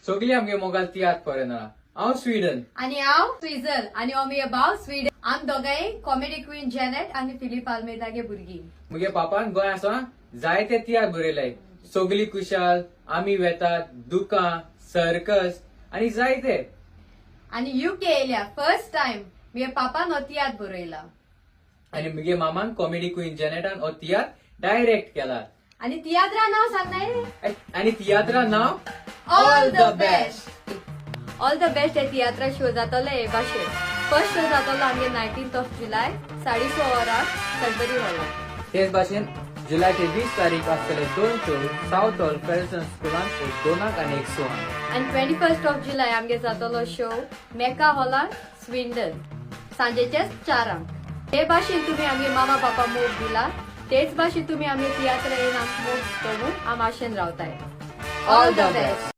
सगळी आमगे मोगाल तियात्र पळयना. हांव स्विडन. आनी हांव स्विझल आनी हो मुगे भाव स्विडन. आम दोगांय कॉमेडी क्वीन जेनेट आनी फिलीप आल्मेदागे भुरगीं. मुगे पापान गोंय आसा जायते तियात्र बरयले. सगळी कुशाल, आमी वेतात, दुकां, सर्कस आनी जायते. आनी युके येयल्या फर्स्ट टायम मुगे पापान हो तियात्र बरयला. आनी मुगे मामान कॉमेडी क्वीन जेनेटान हो तियात्र डायरेक्ट केला. आनी तियात्रा नाव सांगनाय. आनी तियात्रा नाव All the best. All the best हे तियात्रा शो जातलो हे भाशेन. फर्स्ट शो जातलो आमगे 19 ऑफ जुलय 6:30 वरां सडबरी हॉलान. तेच भाशेन जुलयाचे 20 तारीख आसतले दोन शो सावथ हॉल फेल्सन स्कुलान, एक 2 आनी एक 6 आंक. आनी 21 ऑफ जुलय आमगे जातलो शो मेका हॉलान स्विंडन सांजेचे 4 आंक. हे भाशेन तुमी आमगे मामा पापा मोग दिला, तेच भाशेन तुमी आमगे तियात्र येवन आमकां मोग दितलो आम आशेन रावताय. All the best.